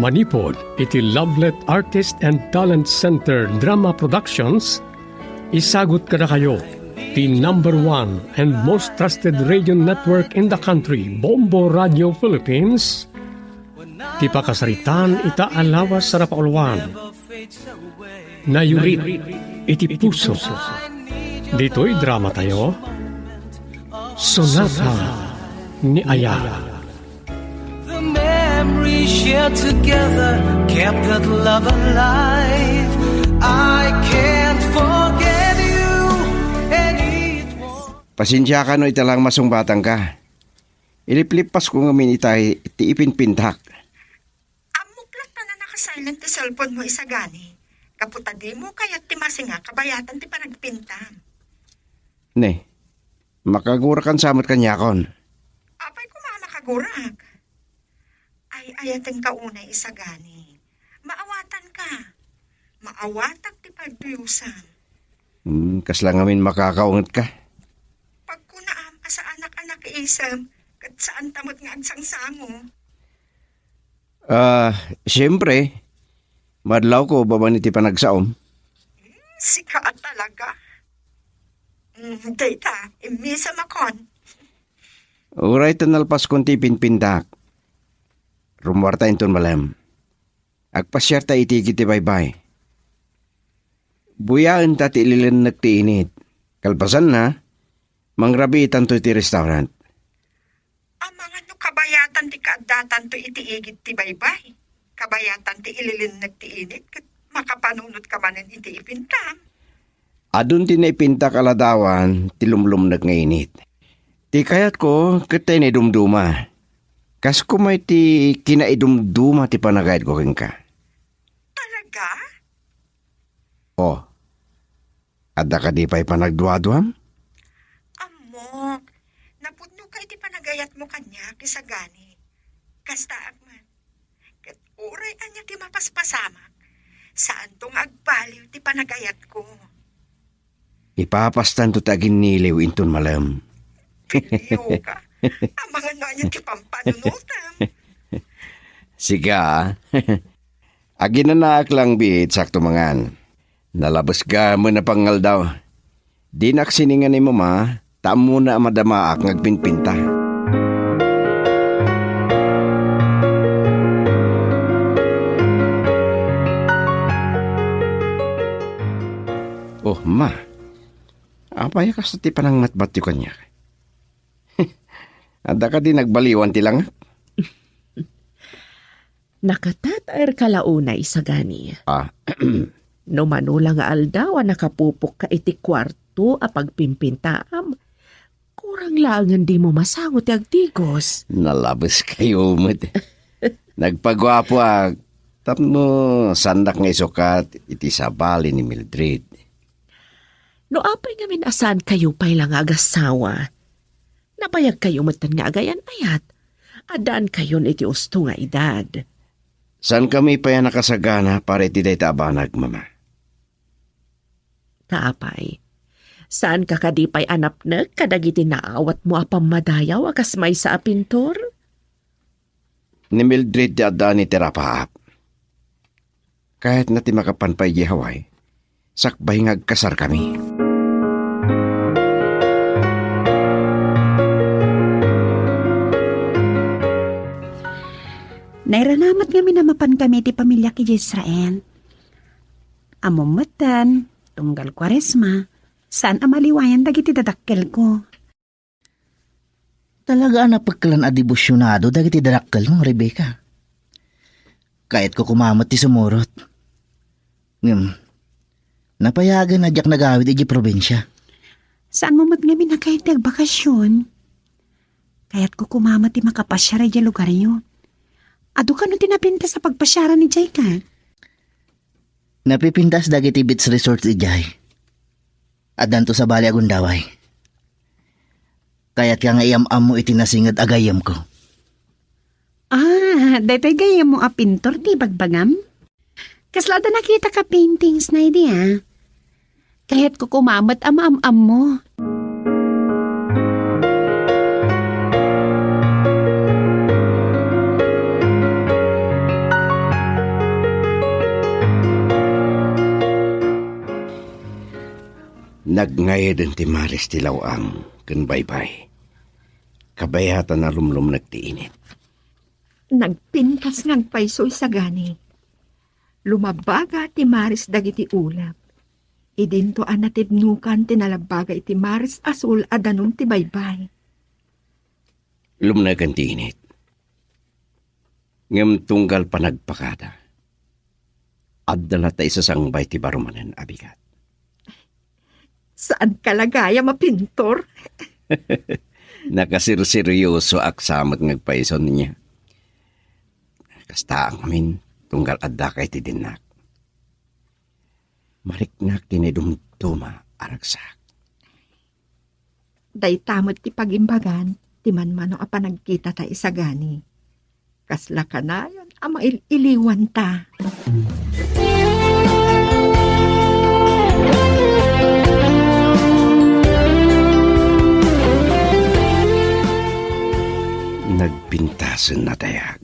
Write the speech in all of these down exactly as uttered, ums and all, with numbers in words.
Manipud iti Lovelet Artist and Talent Center Drama Productions, isagut kadakayo ti number one and most trusted radio network in the country, Bombo Radio Philippines, ti pakasaritaan ita a lawas a napauluan. Nayurit iti puso. Ditoy dramatayo, Sonata ni Aya. The memories shared together kept that love alive. I can't forget you, and it was Pasensiakan no ita lang masungbatanka. Iliplippasko ngamin itay ti ipinpintak. Ammok latta a naka-silent ti cellphone mo, Isagani. Gapu ta dimo kayat ti masinga kabayatan ti panagpintam. Ne, makagurakan sa met kaniakon. Apay koma a makagurak? Ay, ayatenka unay, Isagani. Maawatanka. Maawatak ti pagduyusam. Hmm, kasla ngamin makakaungetka? Pagkunaam a saanak a nakiisem, ket saanta met nga agsangsango. Ah, siyempre, madlawko babaen iti panagsaom. Hmm, sika a talaga. Hmm, dayta, immisamakon. Uray ta nalpaskon ti ipinpintak. Rummuarta inton malem. Agpasiarta iti igid ti baybay. Buyaenta ti ililennek ti init. Kalpasanna, mangrabiitanto iti restaurant. Amangan no kabayatan ti kaaddatanto iti igid ti baybay. Kabayatan ti ililennek ti init ket makapanunotka manen iti ipintam. Adun ti naipintak a ladawan ti lumlumnek nga init. Ti kayatko ket ta inaidumduma. Kas koma iti kinaidumduma ti panagayatko kenka. Talaga? Oh, adda kadi pay panagduaduam? Ammok, napudnoka iti panagayatmo kaniak, Isagani. Kastaak man. Ket uray ania ti mapaspasamak, saanto nga agbaliw ti panagayatko. Ipapastanto ti aginniliw inton malem. Pilioka. Amangan no ania ti pampanunotam. Siga, aginanaak lang biit sakto mangan. Nalabes gamen a pangaldaw. Dinak sininga ni Mama, ta ammona a madamaak nga agpinpinta. Oh, Ma. Apay a kasta ti panangmatmatyo kaniak? Adda kadi nagbaliwan ti langak? Nakatataerka la unay, Isagani. Ah. No mano la nga aldaw a nakapupokka iti kuarto a pagpimpintaam, kurang laengen dimo masango ti agtigos. Nalabeskayo met. Nagpaguapoak tapno saandak nga isukat iti sabali ni Mildred. No apay ngamin a saankayo pay la nga agassawa, nabayagkayo metten nga agayan-ayat. Addaankayon iti usto nga edad. Saankami pay a nakasagana para iti dayta a banag, Mama. Ta apay, saanka kadi pay a napnek kadagiti naawatmo a pammadayaw a kas maysa a pintor? Ni Mildred ti addaan iti rapaap. Kayatna ti makapan pay idiay Hawaii, sakbay nga agkasarkami. Nairana met ngamin a mapankami iti pamiliak idiay Israel. Ammom metten, tunggal Kuaresma, saan a maliwayan dagiti dadakkelko. Talaga a napeklan a debosionado dagiti dadakkelmo, Rebecca. Kayatko koma met ti sumurot. Ngem, napayagan a diak nagawid idiay probinsia. Saanmo met ngamin a kayat ti agbakasyon? Kayatko koma met ti makapasiar idiay lugaryo. Adu kano ti napintas a pagpasiaran idiay ka? Napipintas dagiti beach resort idiay. Addanto sabali a gundaway. Kayatka nga iam-ammo iti nasinged a gayyemko. Ah, daytoy gayyemmo a pintor ti ibagbagam? Kasla adda nakitaka paintings na idi, ah. Kayatko koma met a maam-ammo. Agngayaden ti maris ti law-ang ken baybay. Kabayatan a lumlumnek ti init. Nagpintas nga agpayso isagani. Lumabaga ti maris dagiti ulep. Idinto a natidnokan ti nalabaga iti maris a sul a danum ti baybay. Lumneken ti init. Ngem tunggal panagpakada, adda latta isasangbay ti baro manen a bigat. Saan ka la gayam a pintor? Nakasirseryosoak sa met nga agpayson niya. Kastaak ngamin, tunggal addaka iti dinnak. Mariknak ti naidumduma a ragsak. Dayta met ti pagimbagan ti manmano a panagkitata isagani. Kasla kanayon a mail-iliwanta. Nagpintasen a dayag.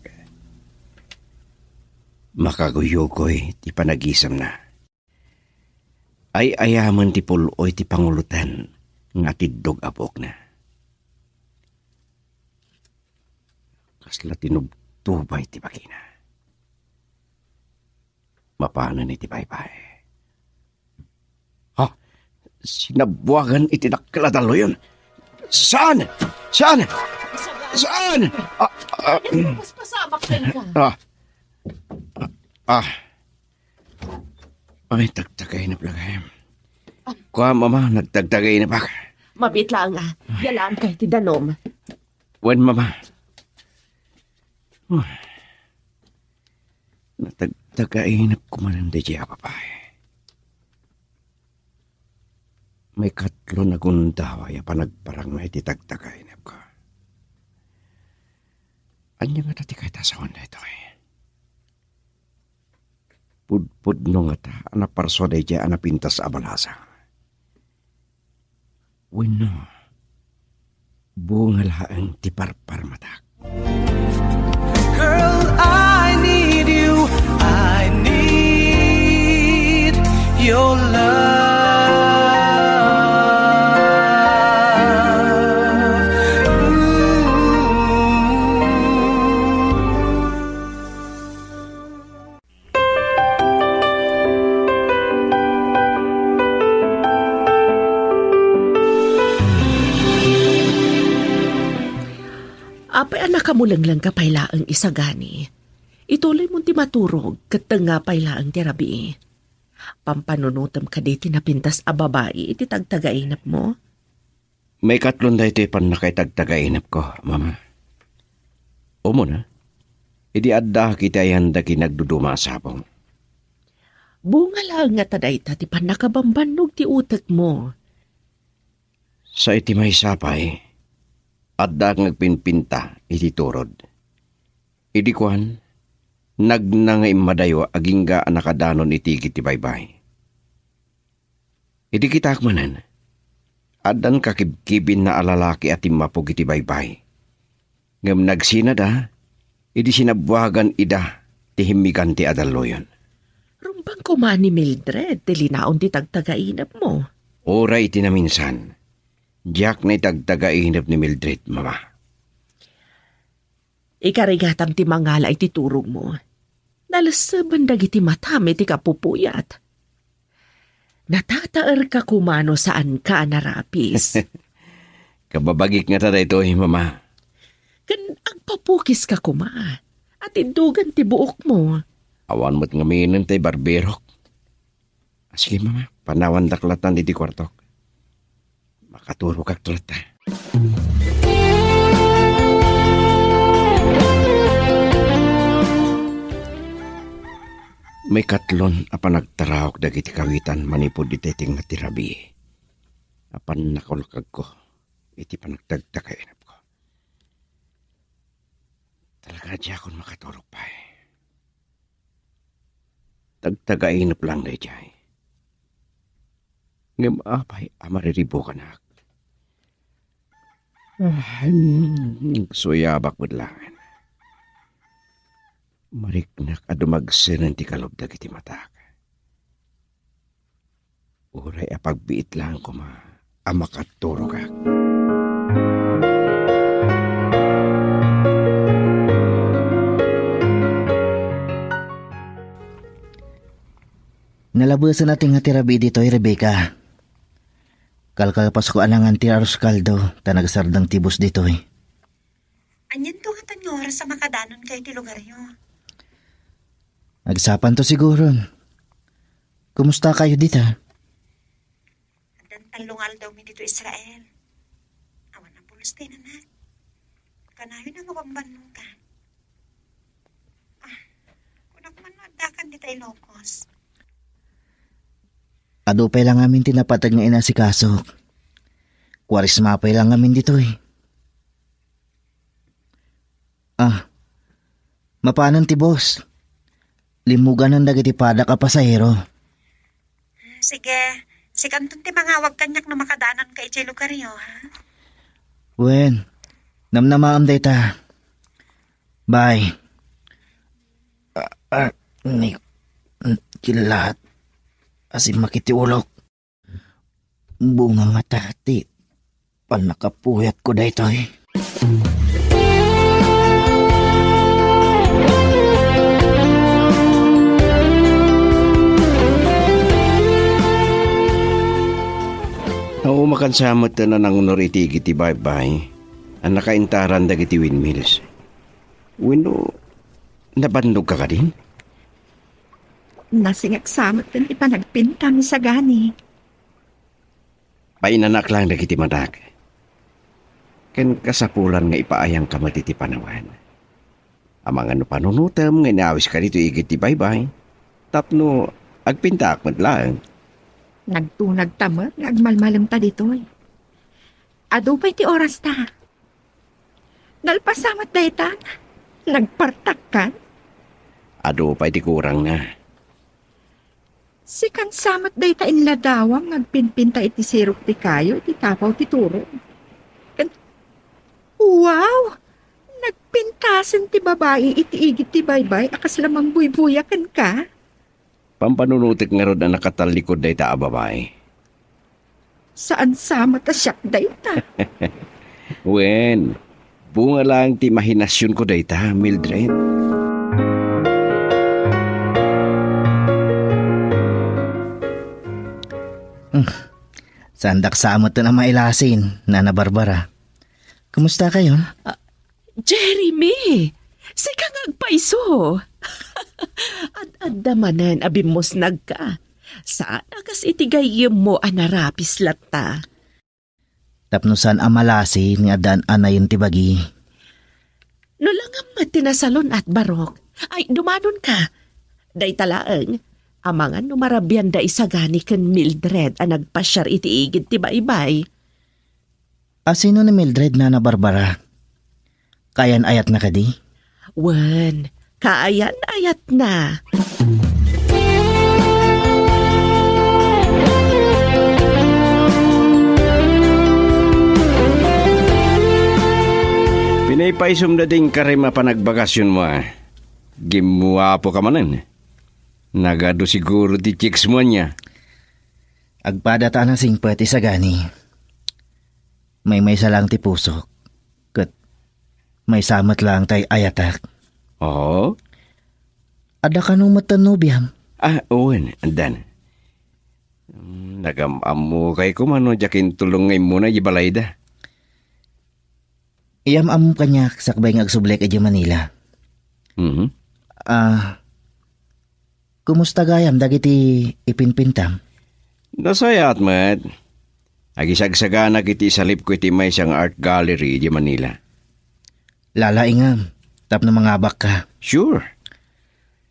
Makaguyugoy ti panagisemna. Ay-ayamen ti pul-oy ti panguloten nga atiddog a buokna. Kasla tinubtubay ti bagina. Mapanen iti baybay. Ha? Sinabuagan iti dakkel a dalloyon? Saan? Saan? Saan? Ah, ah, mm. Paspasamak kenka. Ah. Ah. Ay, tagtagainep la gayam. Ah. Kua, Mama, nagtagtagainep ak. Mabiit laeng a. Ay. Yalaanka iti danum. Wen, Mama. Uy. Natagtagainepko manen daydiay a babai. Maikatlo nga gundaway a panagparangna iti tagtagainepko. Ania ngata ti kayat a sawen daytoy? Pudpudno ngata a naparsua daydiay a napintas a balasang? Wenno, bunga laeng ti parparmatak? Girl, I need you. I need your love. Ooh. Apay a nakamulengleng ka pay laeng isagani? Ituloymon ti maturog ket tengnga pay laeng ti rabii. Pampanunotem kadi ti napintas a babai iti tagtagainepmo? Maikatlon daytoy pannakaitagtagainepko, Mama. Umuna, idi addaak iti ayan dagiti nagduduma a sabong. Bunga laeng ngata dayta ti pannakabambannog ti utekmo. Sa iti maysa pay, addaak nga agpinpinta iti turod. Idi kuan, nagna nga immadayo agingga a nakadanon iti igid ti baybay. Idi kitaak manen, addan kakibkibinna a lalaki a timmapog iti baybay. Ngem nagsinada, idi sinabuagan ida ti himmigan ti adalloyon. Rumbeng koma ni Mildred ti linaon ti tagtagainepmo. Uray iti naminsan, diak naitagtagainep ni Mildred, Mama. Ikarigatam ti mangala iti turogmo. Nalesseben dagiti matam iti kapupuyat. Natataerka koma no saanka a narapis. Kababagik ngata daytoy, Mama. Ken agpapukiska koma. Atiddogen ti buokmo. Awan met ngaminen tay barberok. Ah, sige, Mama. Panawandak latan iti kuartok. Makaturogak latta. Maikatlon a panagtaraok dagiti kawitan manipud iti tengnga ti rabii. Apan nakulkagko iti panagtagtagainepko. Talaga, diakon makaturog pay. Tagtagainep lang daydiay. Ngem apay a mariribukanak? Ah, mm, suyabak met laeng. Mariknak a dumagsenen ti kalub dagiti matak. Uray a pagbiit laeng koma a makaturogak. Nalabesen a ti nga ti rabii ditoy, Rebecca. Kalkalpasko a nangan ti arroz caldo ta nagsardeng ti bus ditoy. Anianto ngatan nga oras a makadanonkayo iti lugaryo? Agsapanto siguron. Kumusta kayo dita? Addan tallo nga aldawmi ditoy Israel. Awan a pulos ti nanak. Kanayon a mabambannongkan. Ah, kunak man no addakan dita Ilocos. Adu pay la ngamin ti napateg nga inasikasok. Kuaresma pay la ngamin ditoy. Ah, mapanen ti bus. Limmuganan dagiti padak a pasahero. Sige, sikanton ti mangawag kaniak no makadanonka idiay lugaryo, ha? Wen, namnamaem dayta. Bye. Ah, ah, ni, ti lahat a simmakit ti ulok. Bunga ngata ti pannakapuyatko daytoy. Naumakan sa met a nangunor iti igid ti baybay a nakaintaran dagiti windmills. Wenno, nabannogka kadin? Nasingak sa met ti panagpintam, Sagani. Painanak lang dagiti madak. Ken kasapulan nga ipaayangka met iti panawen. Amangan no panunotem nga inawiska ditoy igid ti baybay, tapno agpintaak met laeng. Nagtunagta met nga agmalmalemta ditoy. Adu pay ti orasta. Nalpas sa met dayta, nagpartakkan. Adu pay ti kurangna. Sikan sa met dayta inladawam nga agpinpinta iti sirok ti kayo iti tapaw ti turog. Ken, wow! Nagpintasen ti babai iti igid ti baybay a kasla mangbuybuya kenka. Pampanunotek ngarud a nakatallikud dayta a babai. Saan sa met a siak dayta. Wen, bunga lang ti imahinasionko dayta, Mildred. Hmm. Saandak sa met a mailasin, Nana Barbara. Kumusta kayo? Ah, Jeremy! Sika nga agpayso! Ad-adda manen a bimmusnagka. Saan a kas iti gayyemmo a narapis latta. Tapno saan a malasi ni addaan anayen ti bagi. No langam met ti nasalun-at, Barok, ay dumanonka. Dayta laeng, amangan no marabianda isagani ken Mildred a nagpasiar iti igid ti baybay. A sino ni Mildred, Nana Barbara? Kaayan-ayatna kadi? Wen, kaayan-ayatna. Pinaypaysomda din karim a panagbakasionmo, a. Gimmuapo ka manen. Nagadu siguro ti chicks mo ania. Agpada ta a nasingpet isagani. Maymaysa lang ti pusok, ket maysa met lang tay ayatak. Oo? Adda kano met ti nobiam? Ah, wen, addan. Mm, nagam-ammokay koma no diak intulong nga immuna idiay balayda. Iyam-ammom kaniak sakbay nga agsubliak idiay Manila. Mhm. Ah, Kumusta gayam dagiti ipinpintam? Nasayaat met. Agisagsaganak iti isalipko iti maysa nga art gallery idiay Manila. Lalaingem, tapno mangabakka. Sure.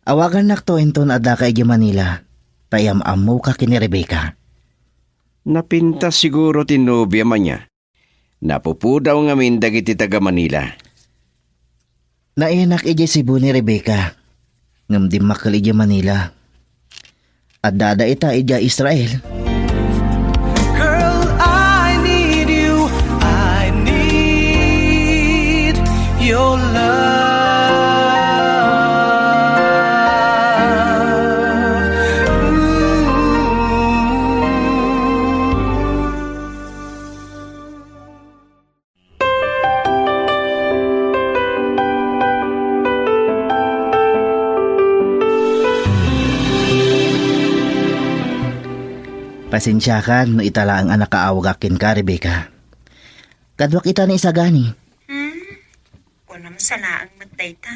Awagannakto inton addaka idiay Manila, ta iyam-ammoka ken ni Rebecca. Napintas siguro ti nobiam ania. Napupudaw ngamin dagiti taga-Manila. Naiyanak idiay Cebu ni Rebecca, ngem dimmakkel idiay Manila. Addada ita idiay Israel. Girl, I need you. I need your love. Ooh. Pasensiakan no ita laeng a nakaawagak kenka, Rebecca. Kaduak ita ni Isagani. Hmm? Kunam sa laeng met dayta.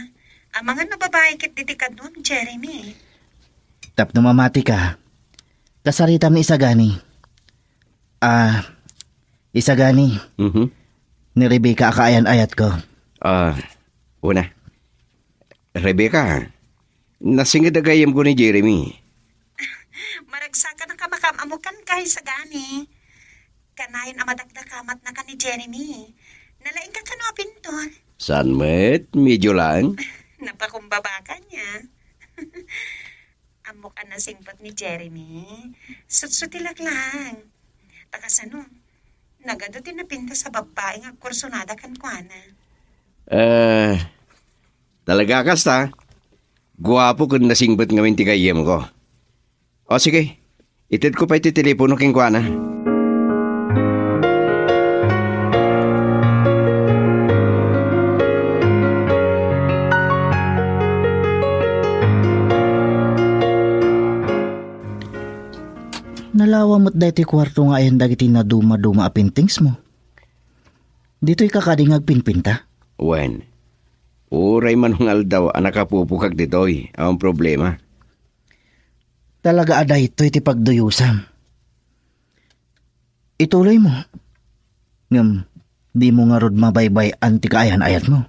Amangan no babai ket diti kaduam, Jeremy. Tapno mamatika, kasaritam ni Isagani. Ah, Isagani, Mhm. ni Rebecca a kaayan-ayatko. Ah, una. Rebecca, nasinged a gayyemko ni Jeremy. Maragsakan a kamakam-amokan ka, Isagani. Kanayon a madakdakamatnaka ni Jeremy. Nalaingka kano a pintor? Saan met? Medyo lang. Napakumbabaka niya. Ammok a nasingpet ni Jeremy. Sutsutilak lang. Ta kasano? Nagadu ti napintas a babbai nga agkursunada kenkuana. Eh, talaga kasta? Guapo ken nasingpet ngamin ti gayyemko. O sige, itedko pay ti telepono kenkuana. Nalawa met daytoy kuarto nga ayan dagiti naduma-duma a paintings mo. Ditoy ka kadi nga agpinpinta? Wen, uray manungaldaw a nakapupukak ditoy, awan problema. Talaga a daytoy ti pagduyusam. Ituloy mo. Ngem, di mo ngarud mabaybay-an ti kaayan-ayat mo.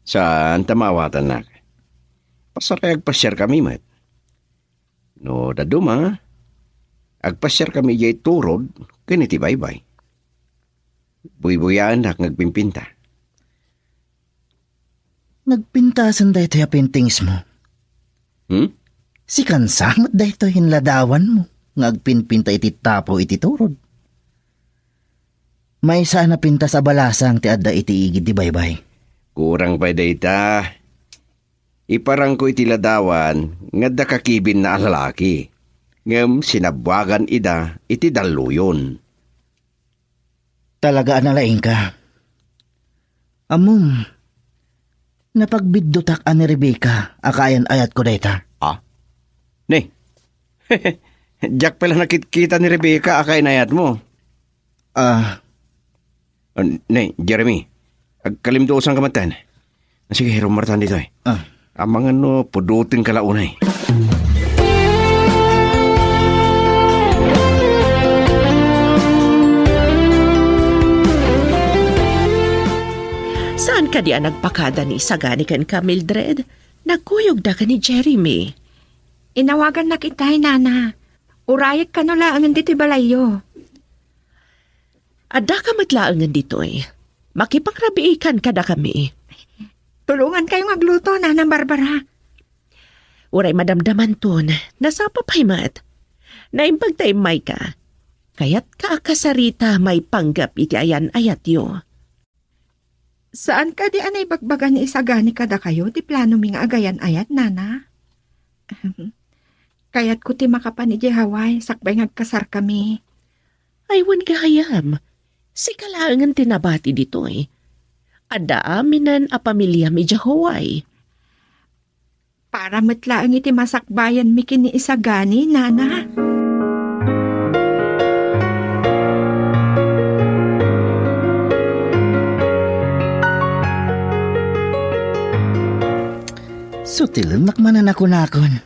Saan ta maawatannak? Pasar kay agpasiar kami met. No daduma, agpasiar kami idiay turod ken iti baybay. Buybuyaennak nga agpimpinta. Nagpintasen daytoy a paintings mo. Hmm? Sikan sa met daytoy inladawan mo nga agpinpinta iti tapo iti turod. Maysa a napintas a balasang ti adda iti igid ti baybay. Kurang pay dayta. Iparangko iti ladawan nga adda kakibinna a lalaki, ngem sinabbuagan ida iti dalluyon. Talaga a nalaingka. Ammom, napagbiddutak a ni Rebecca a kaayan-ayatko dayta. Ah? Ne? Diak pay la nakitkita ni Rebecca a kaayan-ayatmo. Ah. Ah, ne, Jeremy, agkalimduosanka metten. Sige, rumartan ditoy. Ah. Amangan no pudotenka la unay. Saan kadi a nagpakada ni Isagani kenka, Mildred? Nagkuyogda ken ni Jeremy. Inawagannak itay, Nana. Urayek kano laengen ditoy balayyo. Addaka met laengen ditoy. Makipangrabiikan kadakami. Tulongankayo nga agluto, Nana Barbara. Uray madamdamanton, nasapa pay met. Naimbag ta immayka. Kayatka a kasarita maipanggep iti ayan-ayatyo. Saan kadi a naibagbaga ni Isagani kadakayo ti planomi nga agayan-ayat, Nana? Kayatko ti makapan idiay Hawaii sakbay nga agkasarkami. Ay, wen gayam. Sika laengen ti nabati ditoy. Adda aminen a pamiliam idiay Hawaii. Para met laeng iti masakbayanmi ken ni Isagani, Nana. Sutilennak manen a kunakon.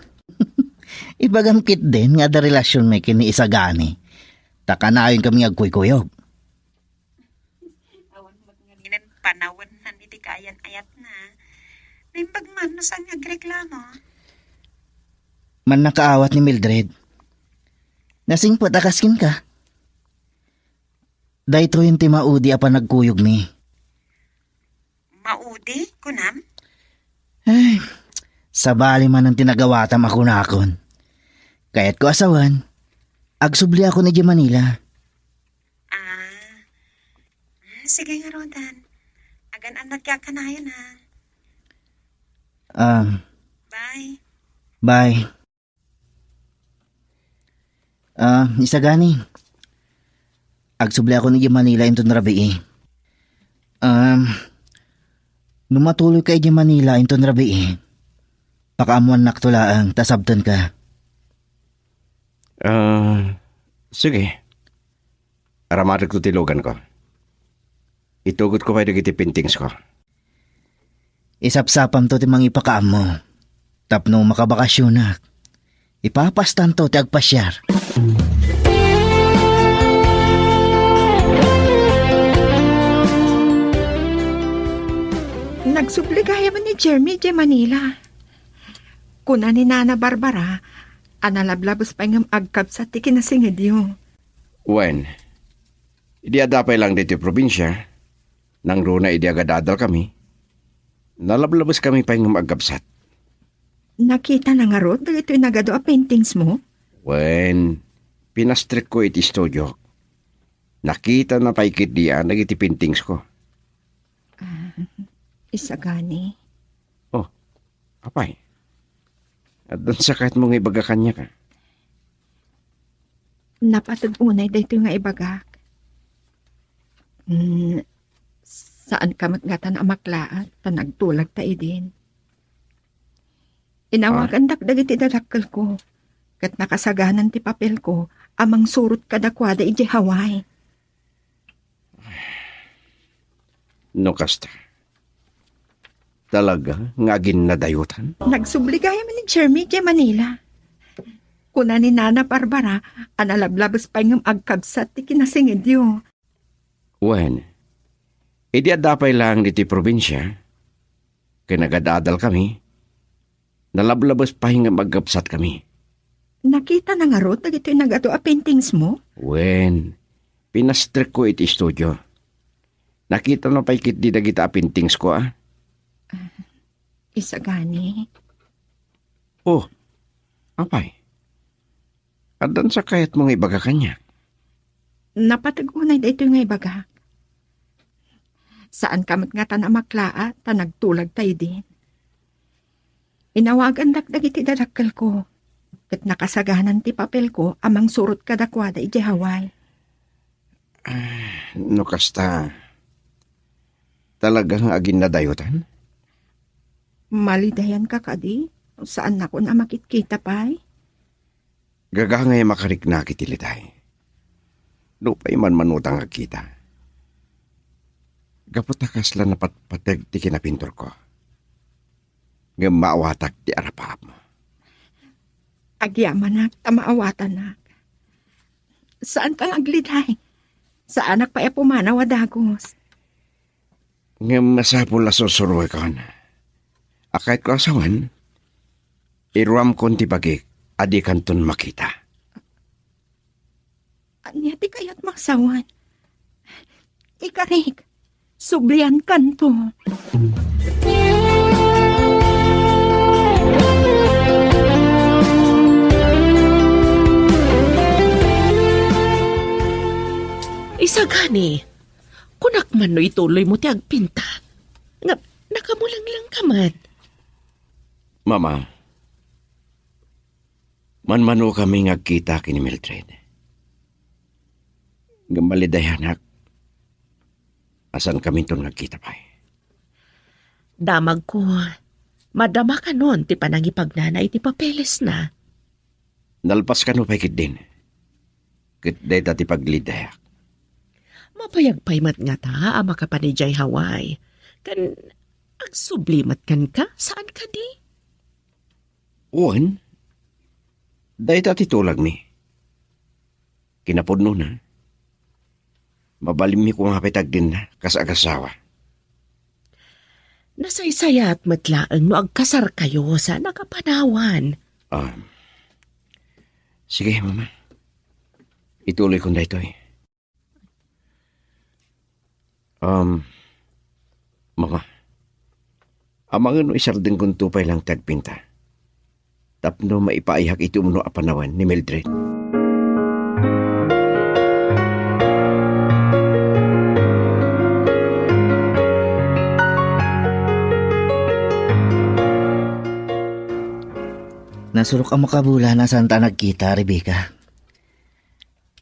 Ibagam ketdin nga adda relasionmi ken ni Isagani. Ta kanayon kami nga agkuykuyog. Awan met nganinen panawennan iti kaayan-ayatna. Naimbag man no saan nga agreklamo. Mannakaawat ni Mildred. Nasingpet a kas kenka. Daytoyen ti maudi a panagkuyogmi. Maudi, kunam? Ay, sabali manen ti nagawatam a kunakon. Kayatko a sawen, agsubliakon idiay Manila. Ah. Ah, sige ngaruden. Agan-annakak kanayon, ha? Ah, Bye. Bye. Ah, Isagani. Agsubliakon idiay Manila inton rabii. Um, no matuloyka idiay Manila inton rabii, pakaammoannakto laeng ta sabtenka. Ah, Sige. Aramatekto ti luganko. Itugotko pay dagiti paintingsko. Isapsapamto ti mangipakaammo. Tapno makabakasionak, ipapastanto ti agpasiar. Nagsubli gayam ni Jeremy idiay Manila. Kuna ni Nana Barbara a nalablabes pay ngem agkabsat ti kinasingedyo. Wen, idi adda pay laeng ditoy probinsia, nangruna idi agadadalkami, nalablabeskami pay ngem agkabsat. Nakitana ngarud dagitoy nagadu a paintingsmo? Wen, pinastrekko iti studio. Nakitana pay ketdi a dagiti paintingsko. Ah, isagani. Oh, apay? Addan sakayatmo nga ibaga kaniak, a? Napateg unay daytoy nga ibagak. Hmm, saanka met ngatan a maklaat ta nagtulagta idin. Inawagandak dagiti dadakkelko, ket nakasaganan ti papelko a mangsurot kadakuada idiay Hawaii. No kasta, talaga nga aginnadayutan? Nagsubli gayam ni Jeremy idiay Manila. Kuna ni Nana Barbara a nalablabes pay ngem agkabsat ti kinasingedyo. Wen, idi adda pay laeng ditoy probinsia, ken agadadalkami, nalablabes pay ngem agkabsatkami. Nakitana ngarud dagitoy nagadu a paintingsmo? Wen, pinastrekko iti studio. Nakitana pay ketdi dagita a paintingsko, a? Ah, isagani. Oh, apay? Addan sakayatmo nga ibaga kaniak? Napateg unay daytoy nga ibagak. Saanka met ngatan a maklaat ta nagtulagta idin. Inawagandak dagiti dadakkelko, ket nakasaganan ti papelko a mangsurot kadakuada idiay Hawaii. Ah, no kasta, talaga nga aginnadayutan? Malidayanka kadi? Saannakon a makitkita pay? Gagangay a makariknak iti liday. Nupay manmanuta nga agkita. Gapu ta kasla napatpateg ti kinapinturko. Ngem maawatak ti arapaapmo. Agyamanak ta maawatanak. Saanka nga agliday. Saanak pay a pumanaw a dagus. Ngem masapul a sursuroykan. A kayatko a sawen, iruamkon ti bagik a dikanton makita. Ania ti kayatmo a sawen? Ikarik, subliankanto. Isagani, kunak man no ituloymo ti agpinta. Nga, nakamulenglang ka man. Mama, manmanokami nga agkita ken ni Mildred. Ngem malidayanak, a saankaminton nga agkita pay. Damagko, madama kanon ti panangipagnana iti papelesna. Nalpas kano pay ketdin, ket dayta ti paglidayak. Mabayag pay met ngata a makapan idiay Hawaii. Ken agsubli met kenka, saan kadi? Wen, dayta ti tulagmi. Kinapudnona, mabalinmi koma pay ti agdinna kas agasawa. Nasaysayaat met laeng no agkasarkayo saan a kapanawan. Ah, sige, Mama. Ituloykon daytoy. Um, Mama, amangan no isardengkonto pay laeng ti agpinta tapno maipaayhak iti umno a panawen ni Mildred. Nasurok a makabulan a saanta a nagkita, Rebecca.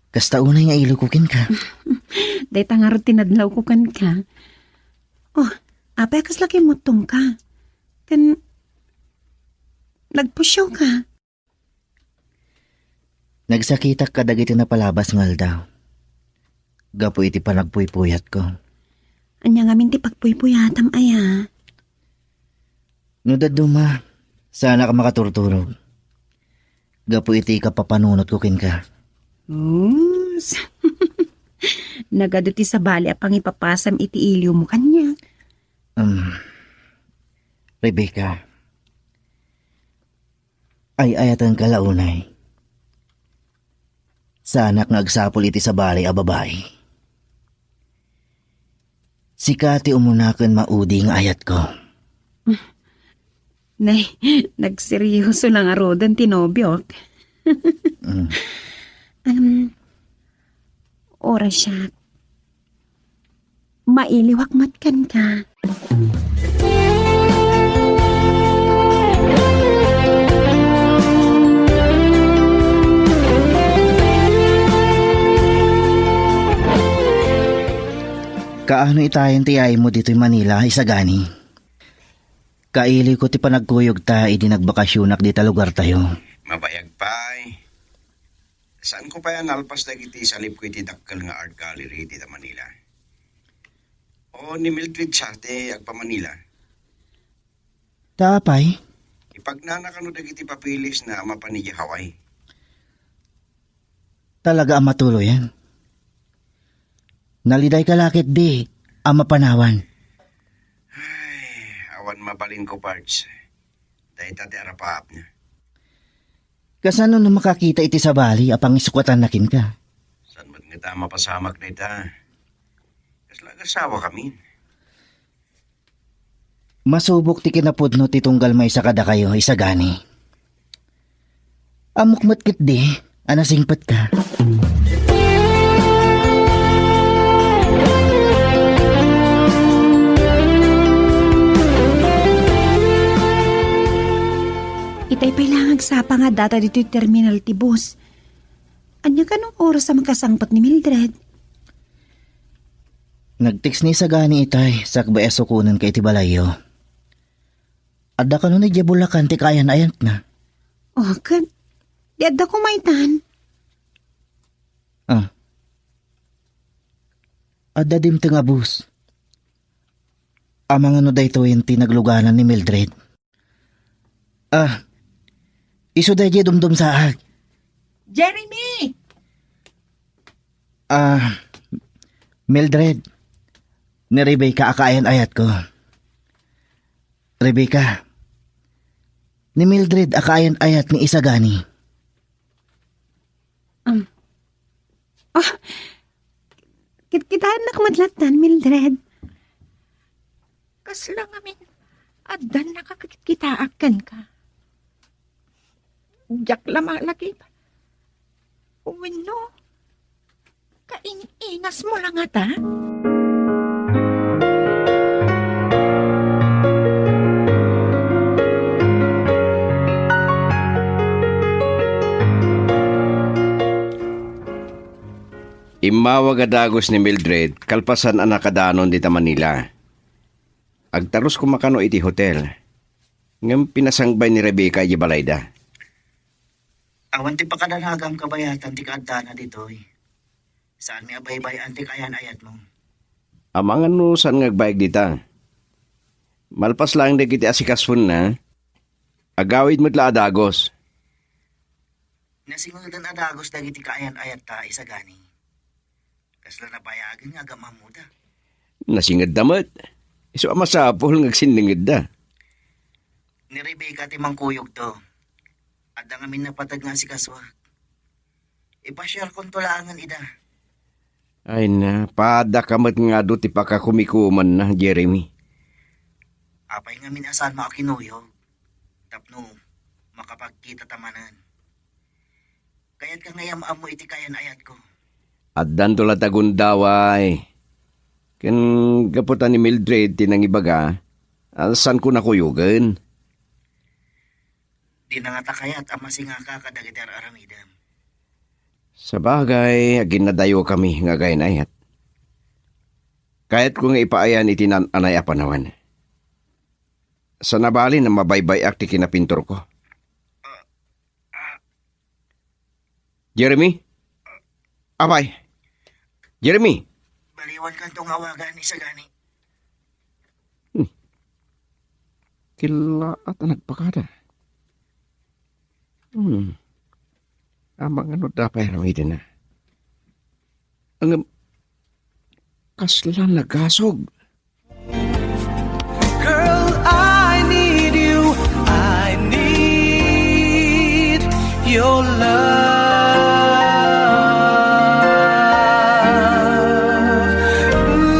Kasta unay nga ilawko kenka. Dayta ngarud ti nadlawko kenka. Oh, apay a kasla kimmuttongka? Ken nagpusiawka? Nagsakitak kadagiti napalabas nga aldaw gapu iti panagpuypuyatko. Ania ngamin ti pagpuypuyatam, aya? No dadduma, saanak a makaturturog gapu iti kapapanunotko kenka. Us. Nagadu ti sabali a pangipapasam iti iliwmo kaniak. Um, Rebecca, ay-ayatenka la unay. Saanak nga agsapul iti sabali a babai. Sika ti umuna ken maudi nga ayatko. Nay, nagseryoso na ngaruden ti nobiok. Mm. Um, Ora siak. Mailiwak met kenka. Kaano itayen ti yaaymo ditoy Manila, Isagani? Kailiwko ti panagkuyogta idi nagbakasionak dita lugartayo. Mabayag pay. Saanko pay a nalpas dagiti salipko iti dakkel nga art gallery dita Manila. O ni Mildred sa ti agpa-Manila? Ta apay? Ipagnana kano dagiti papeles na a mapan idiay Hawaii. Talaga a matuloyen? Nalidayka la ketdi a mapanawan. Ay, awan mabalinko, Pards. Dayta ti arapaapna. Kasano no makakita iti sabali a pangisukatan na kenka? Saan met ngata a mapasamak dayta? Kasla agasawa kami. Masubok ti kinapudno ti tunggal maysa kadakayo, Isagani. Ammok met ketdi a nasingpetka. Itay pay la nga agsapa nga addata ditoy terminal ti bus. Ania kano oras a makasangpet ni Mildred? Nag-text ni Isagani itay, sakbay a sukonenka iti balayyo. Adda kano idiay Bulacan ti kaayan-ayatna? O, ket di adda koma itan? Ah. Adda dimteng a bus. Amangan no daytoyen ti nagluganan ni Mildred. Ah, isu daydiay dumdumsaak. Jeremy! Ah, Mildred, ni Rebecca a kaayan-ayatko. Rebecca, ni Mildred a kaayan-ayat ni Isagani. Um. Ah, kit-, kitaennak met lattan, Mildred. Kasla ngamin addan nakakit-kitaak kenka? Diak la malagip. Wenno, kaing-ingasmo la ngata? Immawag a dagus ni Mildred kalpasan a nakadanon dita Manila. Agtarus koma kano iti hotel. Ngem pinasangbay ni Rebecca iti balayda. Awan ti pakadanagam kabayatan ti kaaddana ditoy. Saanmi a baybay-an ti kaayan-ayatmo. Amangan no saan nga agbayag dita. Malpas laeng dagiti asikasuenna, agawid met la a dagus. Nasingeden a dagus dagiti kaayan-ayatta, Isagani. Kasla nabayagen nga agam-ammoda. Nasingedda met. Isu a masapul nga agsinningedda. Ni Rebecca ti mangkuyogto. Adda ngamin napateg nga asikasuak. Ipasiarkonto laengen ida. Ay na, padaka met nga adu ti pakakumikumanna, Jeremy. Apay ngamin a saanmo a kinuyog? Tapno makapagkitata manen. Kayatka nga am-ammo iti kaayan-ayatko. Addanto la ta gundaway. Ken gapu ta ni Mildred ti nangibaga, a saanko nakuyogen. Dina ngata kayat a masingaka kadagiti ar-aramidem. Sabagay, aginnadayokami nga agayat-ayat. Kayatko nga ipaayan iti naan-anay a panawen. Saan a bali a mabaybay-ak ti kinapinturko. Ah, ah. Jeremy? Apay? Jeremy? Baliwankanto nga awagan, Isagani. Hmm. Killaat a nagpakada. Hmm. Amangan no apay aramidna. Ngem, kasla nagasog. Girl, I need you. I need your love. Mm.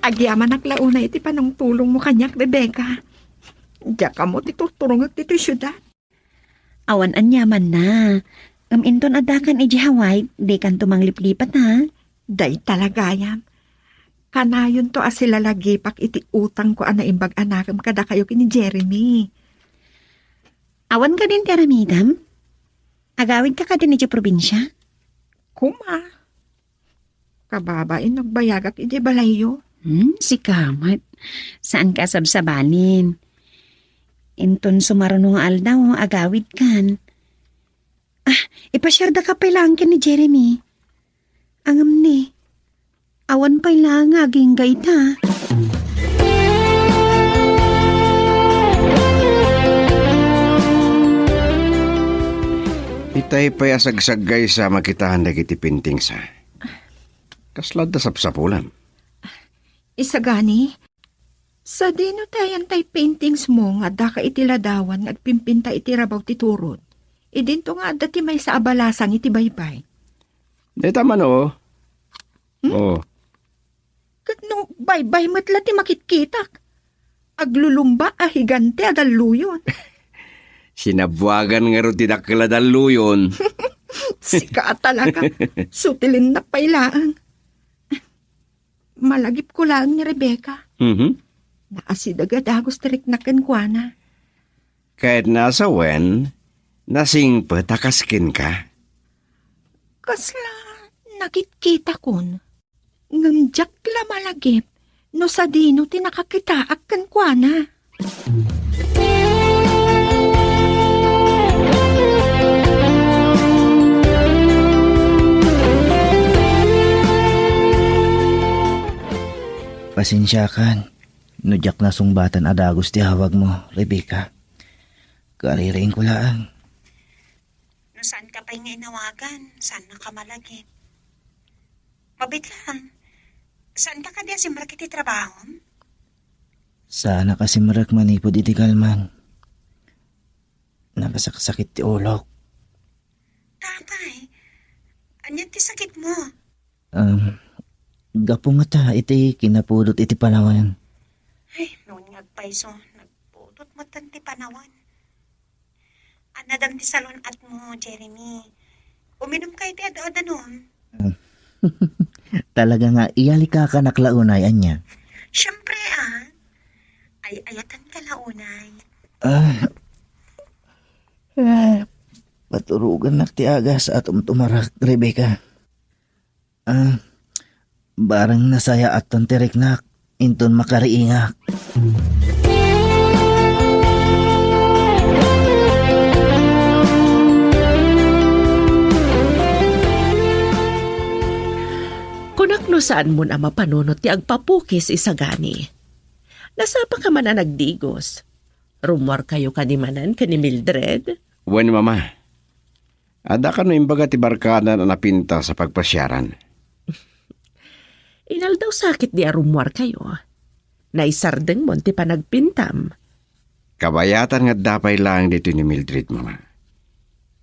Agyamanak la unay iti panangtulongmo kaniak, Rebecca. Diak ammo ti turturongek ditoy siudad. Awan aniamanna. Ngem inton addakan idiay Hawaii, dikanto mangliplipat, ha? Dayta la gayam. Kanayonto a silalagipak iti utangko a naimbag a nakem kadakayo ken ni Jeremy. Awan kadin ti aramidem? Agawidka kadin idiay probinsia? Kuma. Kababain no agbayagak idiay balayyo. Hmm, sika met. Saanka a sabsabanin. Inton sumaruno nga aldaw, agawidkan. Ah, ipasiardaka pay laeng ken ni Jeremy. Ngem ni, awan pay laeng nga agingga ita. Itay pay a sagsaggaysa a makitaan dagiti paintings, a. Kasla adda sapsapulam. Isagani, sadino ti ayan tay paintings mo nga addaka iti ladawan nga agpimpinta iti rabaw ti turod? Idinto nga adda ti maysa a balasang iti baybay. Dayta man, o. Hmm? O. Ket no baybay met la ti makitkitak, aglulumba a higante a dalluyon. Sinabuagan ngarud ti dakkel a dalluyon. Sika a talaga. Sutilinnak pay laeng. Malagipko laeng ni Rebecca. Mhm. Naasideg a dagus ti riknak kenkuana. Ket no sawen, nasingpet a kas kenka? Kasla nakitkitakon. Ngem diak la malagip no sadino ti nakakitaak kenkuana. Pasensiakan no diak nasungbatan a dagus ti awagmo, Rebecca. Kaririingko laeng. No saanka pay nga inawagan, saannaka malagip. Mabiit laeng, saanka kadi a simrek iti trabahom? Saanak a simrek manipud iti kalman. Nakasaksakit ti ulok. Apay, ania ti sakitmo? Um, gapu ngata iti kinapudot iti panawen. Ay, no nga agpayso, nagpudot met ti panawen. Annadem ti salun-atmo, Jeremy. Uminumka iti adu-adanum. Talaga nga iyalikakanak la unay, ania? Siempre, a. Ay-ayatenka la unay. Ah. Ah, paturogannak ti aga sa atumtumarak, Rebecca. Ah, barang nasayaatan ti riknak, inton makariingak. Kunak no saanmon a mapanunot ti agpapukis, Isagani. Nasapaka man a nagdigos. Rummuarkayo kadi manen ken ni Mildred? Wen, Mama. Adda kano imbaga ti barkada a napintas a pagpasiaran? Inaldaw sakit di a rummuarkayo. Naisardengmon ti panagpintam. Kabayatan nga adda pay laeng ditoy ni Mildred, Mama.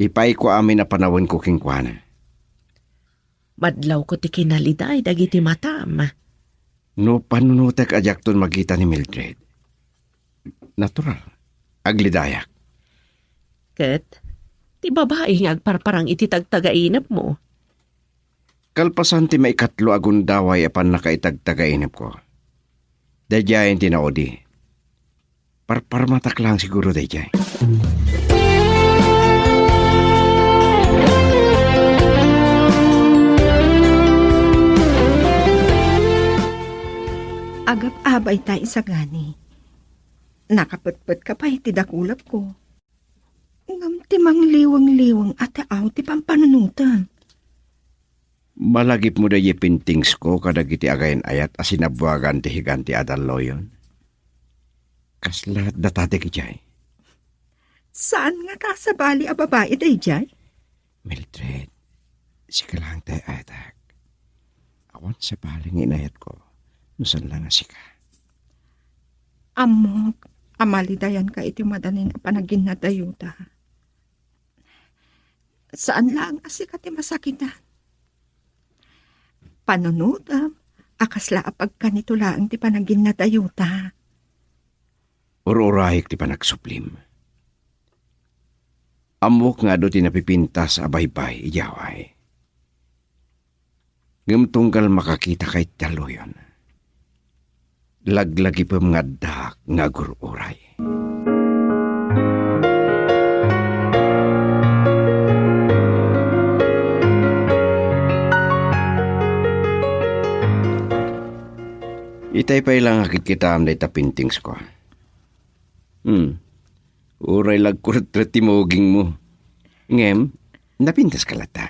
Ipaayko amin a panawenko kenkuana. Madlawko ti kinaliday dagiti matam. No panunotek a diakton makita ni Mildred, natural, aglidayak. Ket ti babai nga agparparang iti tagtagainepmo. Kalpasan ti maikatlo a gundaway a pannakaitagtagainepko, daydiayen ti naudi. Parparmatak lang siguro daydiay. Agab-abay ta, isagani. Nakapetpet ka pay ti dakulapko. Ngem ti mangliweng-liweng a taaw ti pampanunotem. Malagipmo daydi paintingsko kadagiti agayan-ayat a sinabuagan ti higanti a dalloyon. Kasla data dagijay? Saan nga ta sabali a babai dayjay? Mildred, sika lang ti ayatek. Awan sabali nga inayatko no saan la nga sika. Ammok a malidayanka iti madanin a panaginnadayota. Saan laeng a sika ti masakitan. Panunotem a kasla a pagkanito laeng ti panaginnadayota. Ur-urayek ti panagsublim. Ammok nga adu ti napipintas a baybay idiay Hawaii. Ngem tunggal makakitaka iti dalloyon, laglagipem nga addaak nga agur-uray. Itay pay la nga kitkitaem dayta paintingsko. Hmm. Uray la agkuretret ti mugingmo. Ngem, napintaska latta.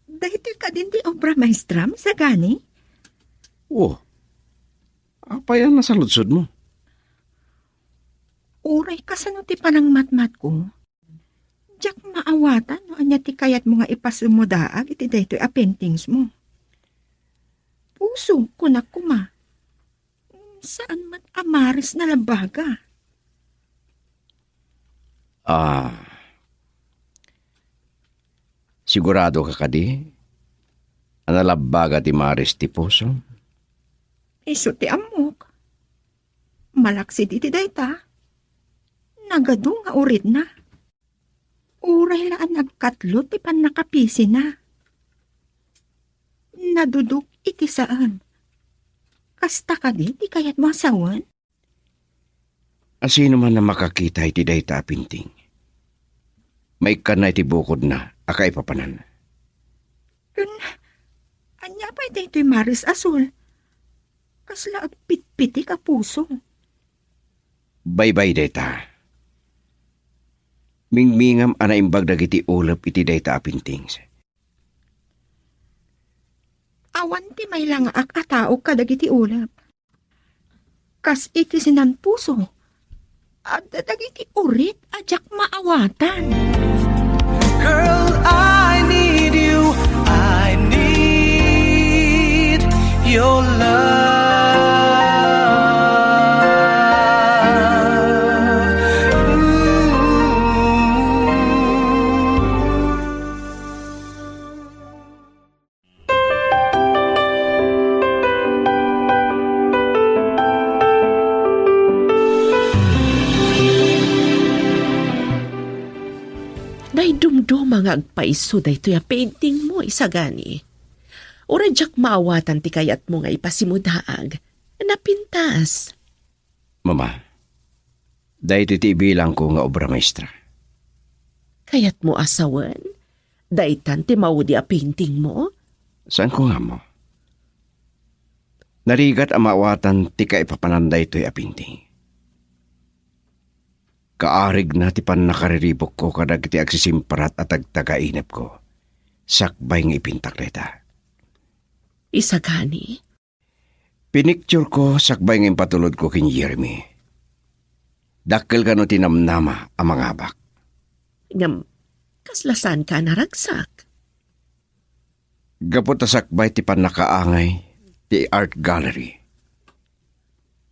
Daytoy kadin ti obra maestram, sagani? Oh. Apay a nasaludsodmo? Uray kasano ti panangmatmatko, diak maawatan no ania ti kayatmo nga ipasimudaag iti daytoy a paintingsmo. Puso, kunak koma. Saan met a maris a nalabbaga. Ah. Sigurado ka kadi a nalabbaga ti maris ti puso? Isu ti ammok. Malaksid iti dayta, nagadu nga uritna. Uray la a nagkatlo ti pannakapisina. Nadudok iti saan. Kasta kadi ti kayatmo a sawen? Asino man a makakita iti dayta a painting, maikkanna iti bukodna a kaipapanan. Ken, ania pay daytoy maris a sul? Kasla agpitpitik a puso. Baybay dayta. Mingmingam a naimbag dagiti ulep iti dayta a paintings. Awan ti mailangaak a tao kadagiti ulep. Kas iti sinan puso, adda dagiti urit a diak maawatan. Girl, I need you. I need your love. Ooh. Naidumduma nga agpayso daytoy a paintingmo, isagani. Uray diak maawatan ti kayatmo nga ipasimudaag, napintas. Mama, daytoy ti ibilangko nga obra maestra. Kayatmo a sawen? Daytan ti maudi a paintingmo? Saanko nga ammo. Narigat a maawatan ti kaipapanan daytoy a painting. Kaarigna ti pannakariribukko kadagiti agsisimparat a tagtagainepko sakbay nga ipintak dayta. Isagani? Pinictureko sakbay nga impatulodko ken Jeremy. Dakkel kano ti namnama a mangabak. Ngem, kasla saanka a naragsak? Gapu ta sakbay ti pannakaangay ti art gallery,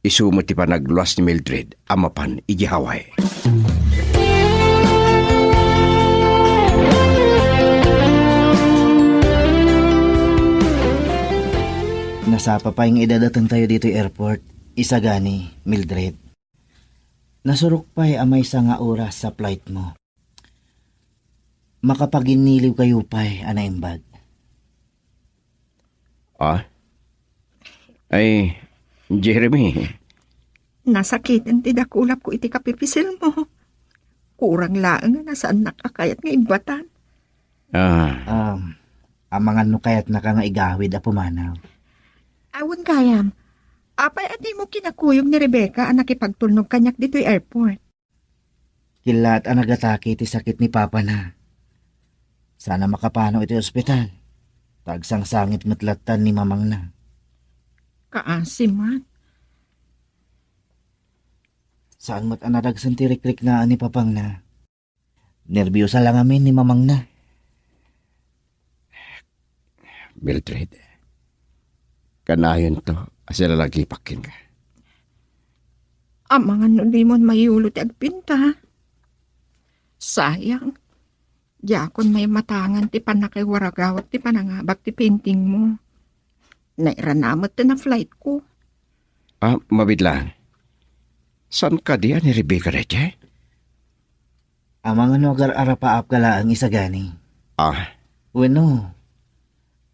isu met ti panagluas ni Mildred a mapan idiay Hawaii. Nasapa pay nga idadatengtayo ditoy airport, isagani, Mildred. Nasurok pay a maysa nga oras a flightmo. Makapaginniliwkayo pay a naimbag. Ah? Ay, Jeremy. Nasakiten ti dakulapko iti kapipisilmo. Kurang laeng a saannak a kayat nga ibbatan. Ah. Um, amangan no kayatnaka nga igawid a pumanaw. Awan gayam. Apay a dimo kinakuyog ni Rebecca a nakipagtulnog kaniak ditoy airport? Killaat a nagatake ti sakit ni papana. Saan a makapano iti ospital. Ta agsangsangit met lattan ni mamangna. Kaasi man. Saan met a nadagsen ti rikriknaan ni papangna. Nerbiosa la ngamin ni mamangna. Mildred, kanayonto a silalagipak kenka. Amangan no dimon mayulo ti agpinta. Sayang, diakon maimatangan ti pannakiwaragawak ti panangabak ti painting mo. Nairana met ti na-flight ko. Ah, mabiit laeng. Saan kadi a ni Rebecca daytoy? Amangan no agar-arapaapka laeng, Isagani. Ah. Wenno,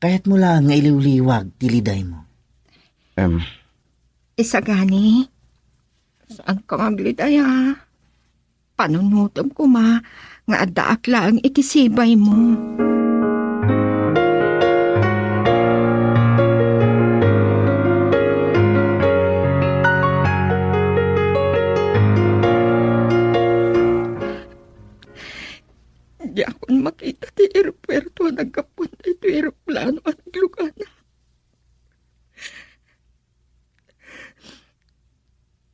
kayatmo laeng nga iliwliwag ti lidaymo? Em. Isagani, saanka nga agliday, a? Panunotem koma nga addaak laeng iti sibaymo. Diakon makita ti aeropuerto a naggapuan daytoy aeroplano a naglugana.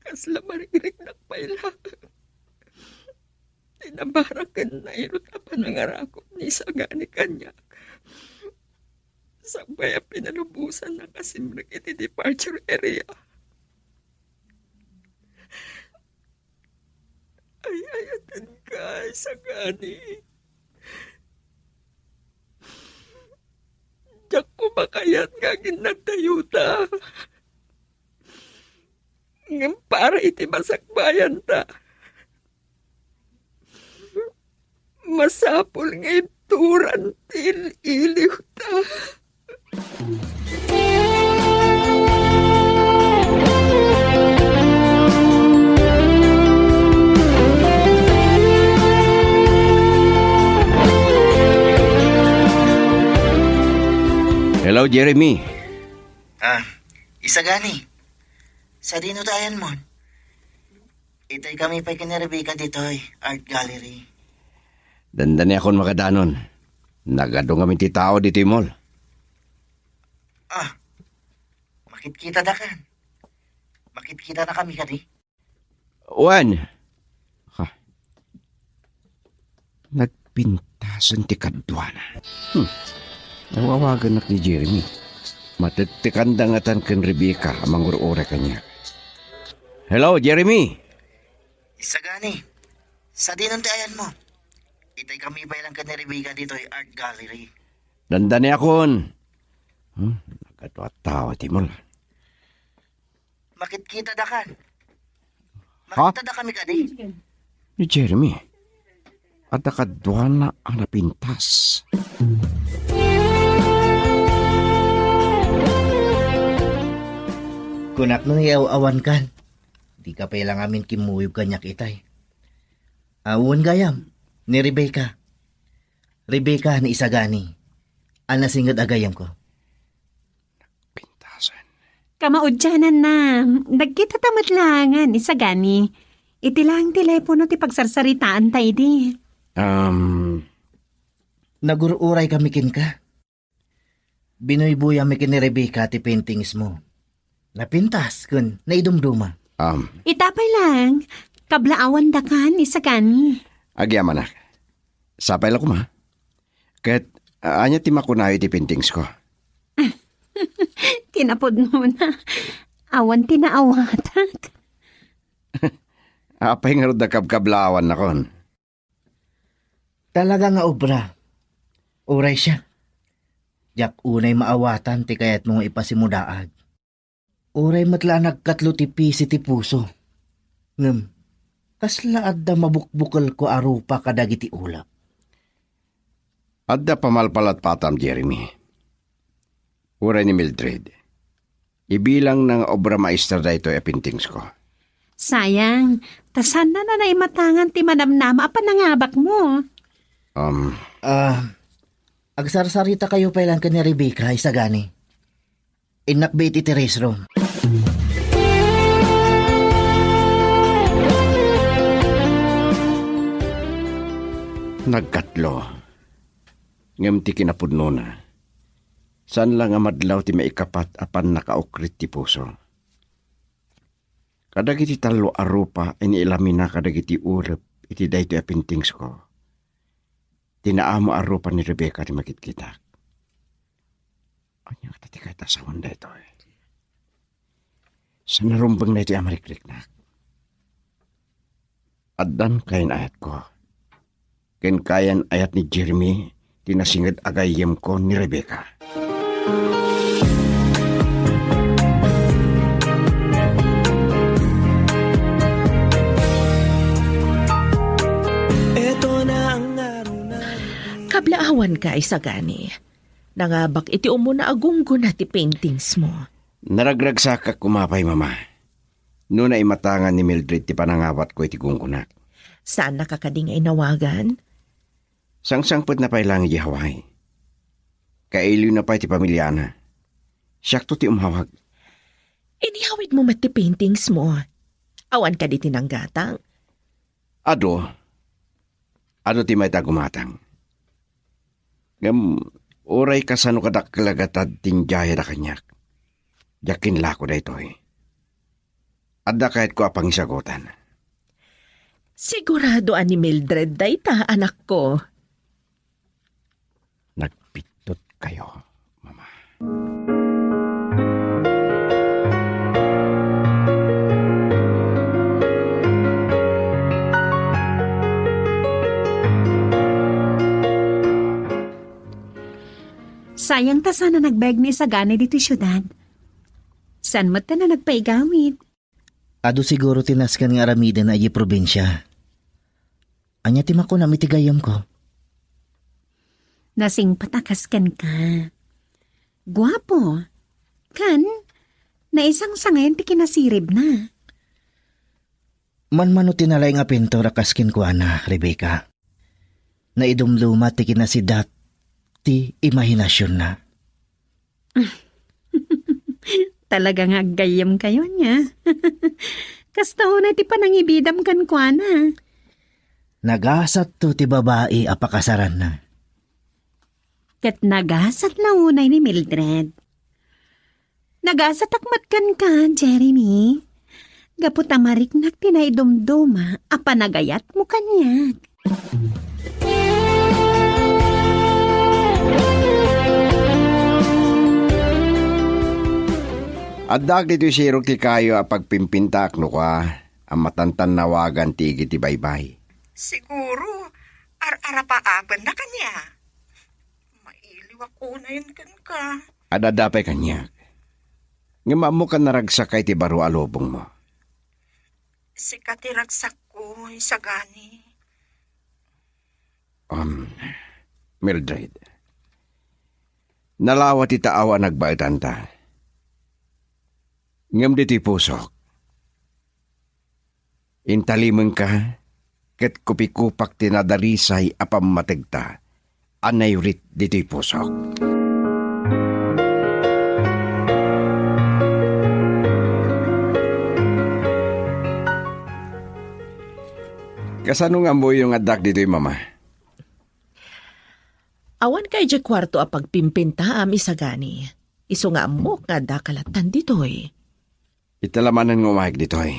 Kasla marigriknak pay laeng ti nabarak ken nairut a panangarakup ni Isagani kaniak. Sakbay a pinalubosan a nakasimrek iti departure area. Ay-ayatenka, Isagani. Diak koma kayat nga aginnadayuta. Ngem para iti masakbayanta, masapul nga ibturan ti il-iliwta. Hello, Jeremy. Ah, Isagani. Sadino ti ayanmon? Itay kami pay ken ni Rebecca ditoy art gallery. Dandaniakon makadanon. Nagadu ngamin ti tao ditoy mall. Ah, makitkitadakan. Makitkitanakami kadi? Wen. Ha. Nagpintasen ti kaduana. Hmm. Nawawagannak ni Jeremy. Matektekanda ngatan ken Rebecca a mangur-uray kaniak. Hello, Jeremy! Isagani, sadinon ti ayanmo? Itay kami pay lang ken ni Rebecca ditoy art gallery. Dandaniakon. Hmm? Nagadu a tao ti mall. Makitkitadakan. Ha? Makitadakami kadi? Ni Jeremy, adda kaduana a napintas. Kunak no yaw-awankan. Dika pay lang amin kimmuyog kaniak itay. Awan gayam, ni Rebecca. Rebecca ni Isagani. A nasinged a gayamko. Pintasen. Kamaudiananna, nagkitata met laengen, Isagani. Iti laeng telepono ti pagsarsaritaanta idi. Um. Nagur-uray kami kenka. Binuybuyamek ken ni Rebecca ti paintingsmo. Napintas ken naidumduma. Um. Ita pay lang, kablaawandakan, Isagani. Agyamanak. Sapay la koma. Ket, ania ti makunayo iti paintingsko? Kinapudnona, awan ti naawatak. Apay ngarud a kabkablaawan nakon? Talaga nga obra. Uray siak. Diak unay maawatan ti kayatmo nga ipasimudaag. Uray met la a nagkatlo ti pisi ti puso. Ngem, kasla adda mabukbukelko a rupa kadagiti ulep. Adda pamalpalatpatam, Jeremy. Uray ni Mildred. Ibilangna nga obra maestra daytoy a paintingsko. Sayang, ta saanna a naimatangan ti manamnama a panangabakmo. Um. Ah, agsarsarita kayo pay lang ken ni Rebecca, Isagani. Innak iti terrace room. Nagkatlo. Ngem ti kinapudnona, saan la nga madlaw ti maikapat a pannakaukrit ti puso. Kadagiti tallo a rupa a inilamina kadagiti ulep iti daytoy a paintingsko, ti naamo a rupa ni Rebecca ti makitkitak. Ania ngata ti kayat a sawen daytoy? Saan a rumbeng daytoy a marikriknak? Addan kayan ayatko. Ken kayan ayat ni Jeremy ti nasinged a gayyemko ni Rebecca. Kablaawanka, Isagani. Nangabak iti umuna a gunggona ti paintings mo. Naragragsakak koma pay, Mama. No naimatangan ni Mildred ti panangawatko iti gunggonak. Saannaka kadi nga inawagan? Sangsangpetna pay laeng idiay Hawaii. Kailiwna pay ti pamiliana. Siakto ti umawag. Iniyawidmo met ti paintings mo. Awan kadi ti nanggatang? Adu. Adu ti mayat a gumatang. Ngem uray kasano kadakkel a gatad ti injayada kaniak, diak kinlako daytoy. Adda kayatko a pangisagutan. Sigurado a ni Mildred dayta, anakko. Nagpittot kayo, Mama. Sayang ta sana nagbaeg ni Isagani ditoy siudad. Saan met ta na nagpaigawid? Adu siguro ti nasken nga aramiden a idiay probinsia. Ania ti makunam iti gayyemko? Nasingpet a kas kenka. Guapo. Ken, naisangsangayan ti kinasiribna. Manmano ti nalaing a pintor a kas kenkuana, Rebecca. Naidumduma ti kinasidat ti imahinasionna. Talaga nga aggayyem kayo, nia. Kasta unay ti panangibidam kenkuana. Nagasatto ti babai a pakasaranna. Ket nagasat la unay ni Mildred. Nagasatak met kenka, Jeremy. Gapu ta mariknak ti naidumduma a panagayatmo kaniak. Addaak ditoy sirok ti kayo a pagpimpintaak no kua a matantannawagan ti igi ti baybay. Siguro, ar-arapaapenna kaniak. Mailiwak unayen kenka. Adda pay kaniak. Ngem ammok a naragsaka iti baro a lubongmo. Sika ti ragsakko, Isagani. Um, Mildred, nalawa ti taaw a nagbaetanta. Ngem ditoy pusok, intalimenka ket kupikupak ti nadarisay a pammategta a naiwrit ditoy pusok. Kasano nga ammoyo nga addak ditoy, Mama? Awanka idiay kuarto a pagpimpintaam, Isagani. Isu nga ammok nga addaka lattan ditoy. Ita la manen nga umayag ditoy.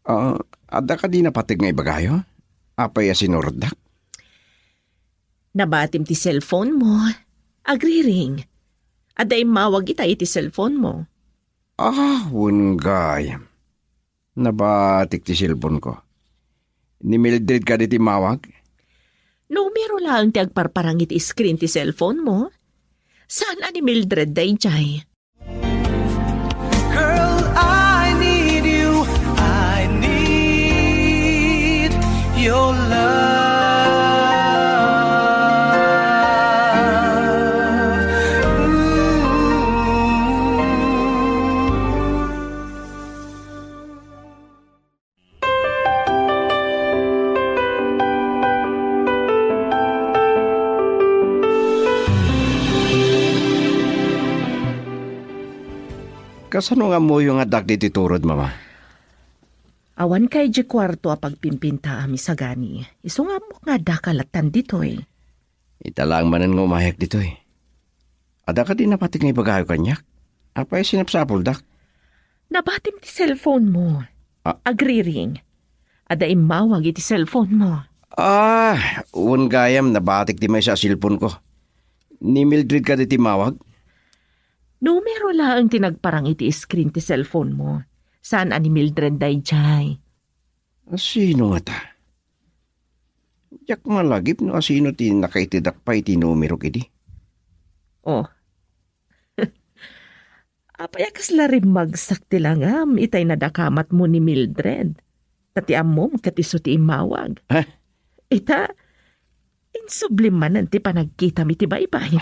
Ah, adda kadi napateg nga ibagayo? Apay a sinurotdak? Nabatim ti cellphone mo. Agriring. Adda immawag ita iti cellphone mo. Ah, wen gayam. Nabatik ti cellphone ko. Ni Mildred kadi ti immawag? Numero laeng ti agparparang iti screen ti cellphone mo. Saan a ni Mildred daydiay? Girl, I need you. I need your love. Ooh. Kasano nga ammoyo nga addak ditoy turod, Mama? Awan kay di kuarto a pagpimpintaam, isagani. Isu nga ammok nga addaka lattan ditoy. Ita laeng manen nga umayak ditoy. Adda kadi nabatik nga ibagayo kaniak? Apay a sinapsapuldak? Nabatim ti cellphone mo. Ah. Agriring. Adda immawag iti cellphone mo. Ah, wen gayam, nabatik ti maysa a cellphone ko. Ni Mildred kadi ti immawag? Numero laeng ti nagparang iti screen ti cellphone mo. Saan a ni Mildred daydiay. Sino ngata? Diak malagip no asino ti nakaitedak pay ti numero idi. Oh. Apay a kasla rimmagsak ti langam itay nadakamatmo ni Mildred? Ta ti ammom ket isu ti immawag. Ha? Ita, insublim manen ti panagkitam iti baybay.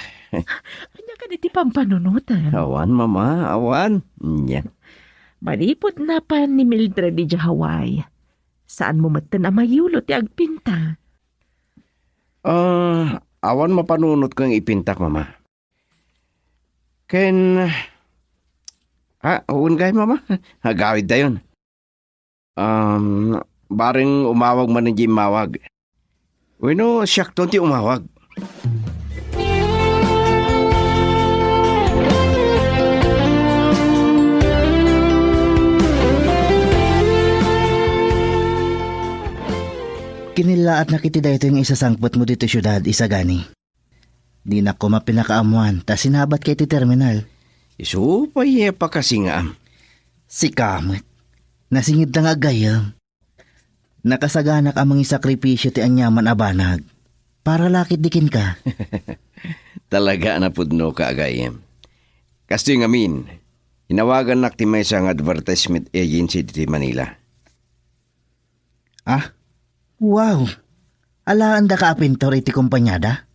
Ania kadi ti pampanunotam? Awan, Mama, awan. Nya. Manipud napan ni Mildred idiay Hawaii, saanmo metten a mayulo ti agpinta? Ah, awan mapanunotko nga ipintak, Mama. Ken, ah, wen gayam, Mama. Agawidtayon. Um, bareng umawag manen diay immawag. Wenno, siakton ti umawag. Kinillaatnak iti daytoy nga isasangpetmo ditoy siudad, isagani. Dinak koma pinakaammoan ta sinabatka iti terminal. Isu pay a pakasingaam. Sika met. Nasingidta nga aggayyem. Nakasaganak a mangisakripisio ti aniaman a banag para la ketdi kenka. Talaga a napudnoka, aggayyem. Kastoy ngamin, inawagannak ti maysa nga advertisement agency ditoy Manila. Ah, wow! Alaendaka a pintor iti kompaniada?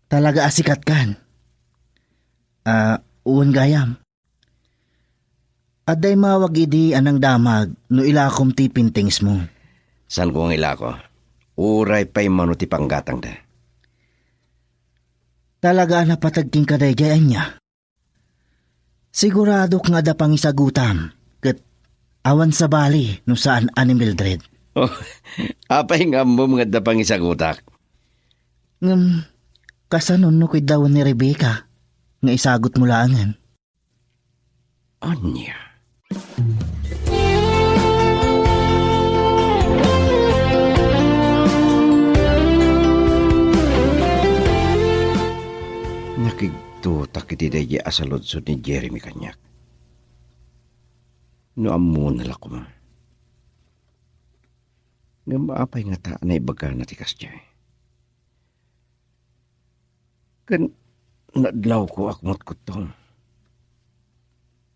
Talaga a sikatkan. Ah, wen gayam. Adda immawag idi a nangdamag no ilakom ti paintings mo. Saanko nga ilako. Uray pay mano ti panggatangda. Talaga a napateg kenka daydiay, ania? Siguradok nga adda pangisagutam, ket awan sabali no saan a ni Mildred. Oh, apay nga ammom nga adda pangisagutak? Ngem, kasano no kiddawen ni Rebecca nga isagutmo laengen? Ania? Nakigtotak iti daydi a saludsod ni Jeremy kaniak. No ammona la koma. Ngem apay ngata a naibagana ti kasdiay? Ken nadlawko a kumatkutto.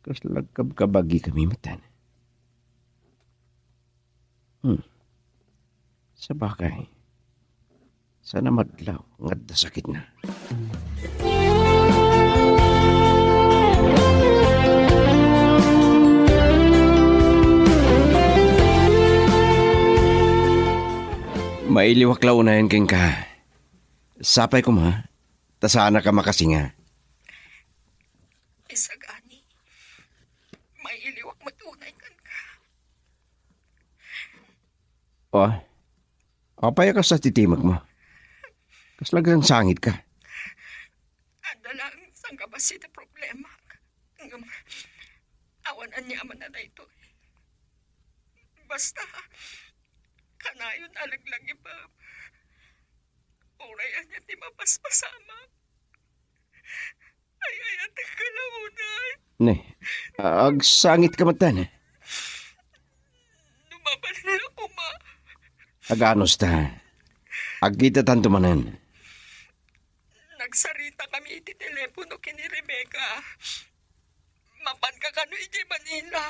Kasla agkabkabagikami metten. Hmm. Sabagay, saan a madlaw nga adda sakitna. Mailiwak la unayen kenka. Sapay koma, ta saanak a makasinga. Isagani, mailiwak met unay kenka. Oh, apay a kasta ti timekmo? Kasla agsangsangitka? Adda laeng sangkabassit a problema. Ngem, awan aniaman a daytoy. Basta, kanayon a laglagipem. Uray ania ti mapaspasamak. Ay-ayatek ka la unay. Ne, agsangitka metten. No mabalin la koma. Aganos ta. Agkitatanto manen. Nagsaritakami iti telepono ken ni Rebecca. Mapanka kano idiay Manila.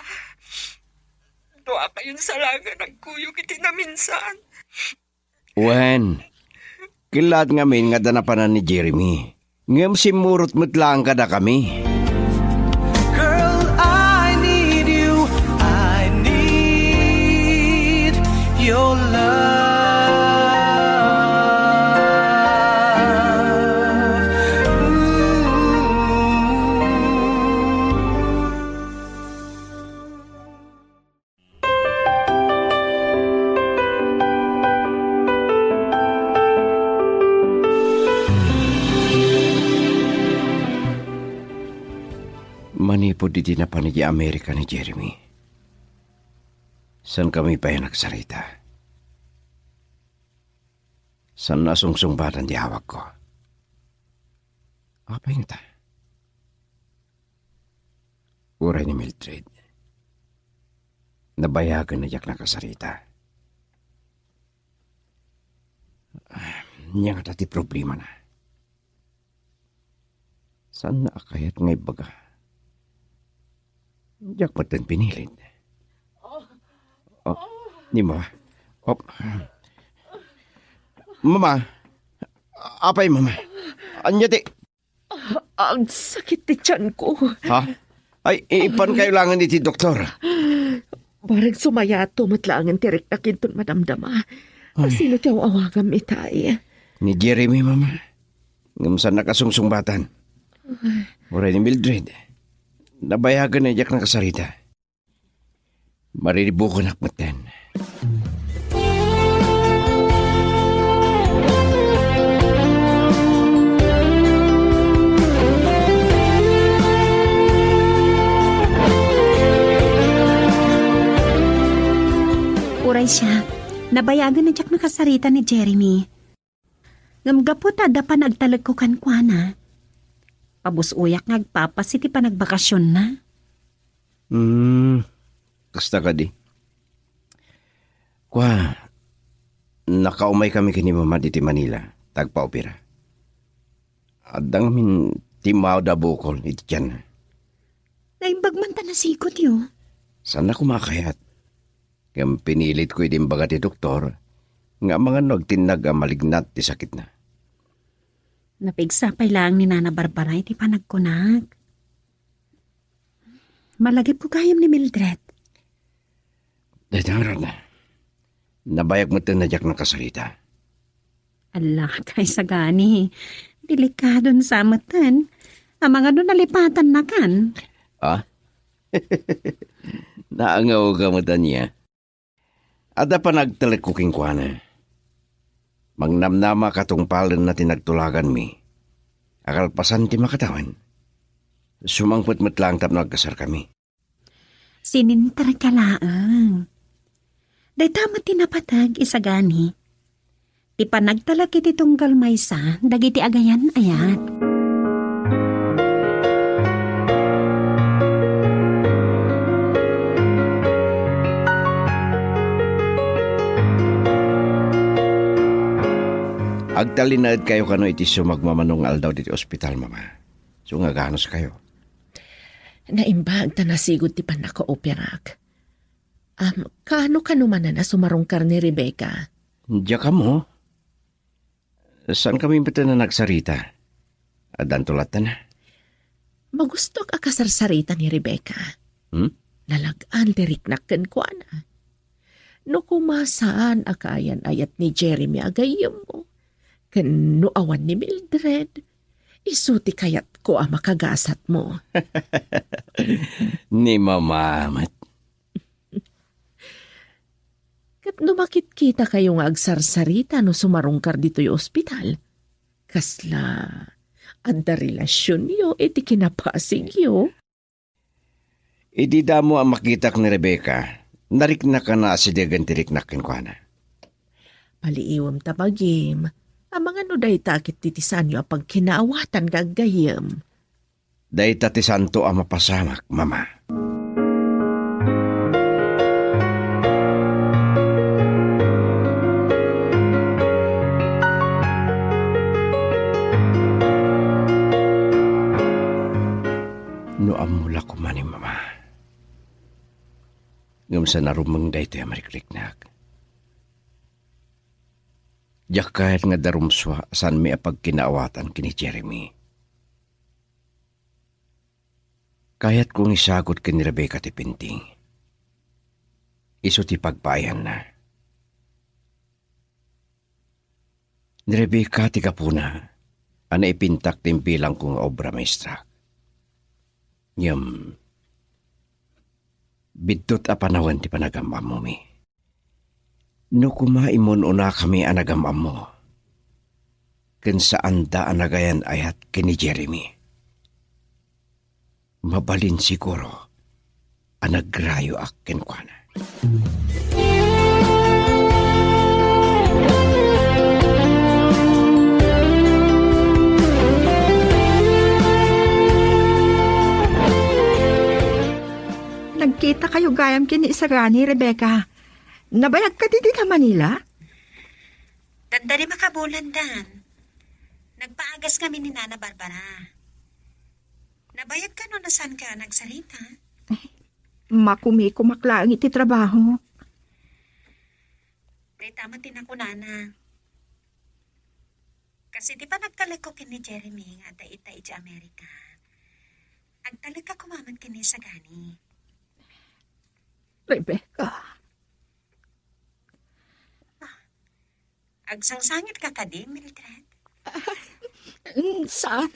Duakayon sa laeng nga nagkuyog iti naminsan. Wen, kellaat ngamin nga adda napanan ni Jeremy. Ngem simmurot met laeng kadakami. Girl, I need you. I need your love. Ooh. Diti napan idiay Amerika ni Jeremy, saan kami pay a nagsarita. Saan a sungsungbatan ti awagko. Apay ngata? Uray ni Mildred, nabayagen a diak nakasarita. Ania ngata ti problemana? Saanna a kayat nga ibaga? Diak metten pinilit. Oh, ni Mama. Oh. Mama, apay, Mama? Ania ti... Ah, agsakit ti tianko. Ha? Ay, ipankayo laengen iti doktor. Bareng sumayato met laengen ti riknak inton madamdama. Ay. Sino ti aw-awagam itay? Ni Jeremy, Mama. Ngem saannak a sungsungbatan. Ay. Uray ni Mildred, nabayagen a diak nakasarita. Mariribukanak metten. Uray siak, nabayagen a diak nakasarita ni Jeremy. Ngem gapu ta adda panagtalekko kenkuana, pabus-oyak nga agpapas iti panagbakasionna. Hmm, kasta kadi. Kua, nakaumay kami ken ni Mama ditoy Manila, ta agpaopera. Adda ngamin timmawda a bukol iti tianna. Naimbag man ta nasigotyo. Saanna koma a kayat. Ngem pinilitko idi imbaga ti doktor nga amangan no agtinnag a malignant ti sakitna. Napigsa pay laeng ni Nana Barbara iti panagkunak. Malagipko gayam ni Mildred. Dayta ngarud, nabayag metten a diak nakasarita. Ala, kaysa gani. Delikadon sa metten. Amangan no nalipatannakan. Ah? Naangawka met ania? Adda panagtalekko kenkuana. Mangnamnama a katungpalenna ti nagtulaganmi a kalpasan ti makatawen. Sumangpet met laeng tapno agkasarkami. Sininterka laeng. Dayta met ti napateg, isagani. Ti panagtalek iti tunggal maysa dagiti agayan-ayat. Agtalinaedkayo kano iti isu magmamano nga aldaw ditoy ospital, Mama. Isu nga aganuskayo. Naimbag ta nasigud ti pannakaoperak. Am, kaano kano manen a sumarungkar ni Rebecca? Diak ammo. Saankami metten a nagsarita. Addanto lattan. Magustoak a kasarsarita ni Rebecca. Hmm? Lalag-an ti riknak kenkuana. No koma saan a kaayan-ayat ni Jeremy a gayyemmo, ken no awan ni Mildred, isu ti kayatko a makagasatmo. Ni Mama met. Ket no makitkitakayo nga agsarsarita no sumarungkar ditoy ospital, kasla adda relasionyo iti kinapasigyo? Idi damo a makitak ni Rebecca, nariknakana a sidegen ti riknak kenkuana. Paliiwem ta bagim, amangan no dayta ket ti, ti saanyo a pagkinaawatan nga aggayyem. Dayta ti saanto a mapasamak, Mama. No ammo la koma ni Mama. Ngem saan a rumeng daytoy a marikriknak. Diak kayat nga darumsua a saanmi a pagkinaawatan ken ni Jeremy. Kayatko nga isagut ken ni Rebecca ti painting. Isu ti pagpaayanna. Ni Rebecca ti gapuna a naipintak ti imbilangko nga obra maestra. Ngem, biddut a panawen ti panagam-ammomi. No koma, immun-unakami a nagam-ammo, ken saanda a nagayan-ayat ken ni Jeremy. Mabalin siguro a nagrayoak kenkuana. Nagkita kayo gayam ken ni Isagani, Rebecca. Nabayag ka dita Manila? Dandani makabulan, Dan. Nagpaagas kami ni Nana Barbara. Nabayag ka no nasan ka nagsarita? Makumikumak laeng iti trabaho. Dayta met ti nakunana. Kas iti panagtalek ko ken ni Jeremy nga adda ita iti Amerika, agtalek ka koma met ken ni Sagani. Rebecca. Agsangsangit ka kadi, Mildred? Mm, saan?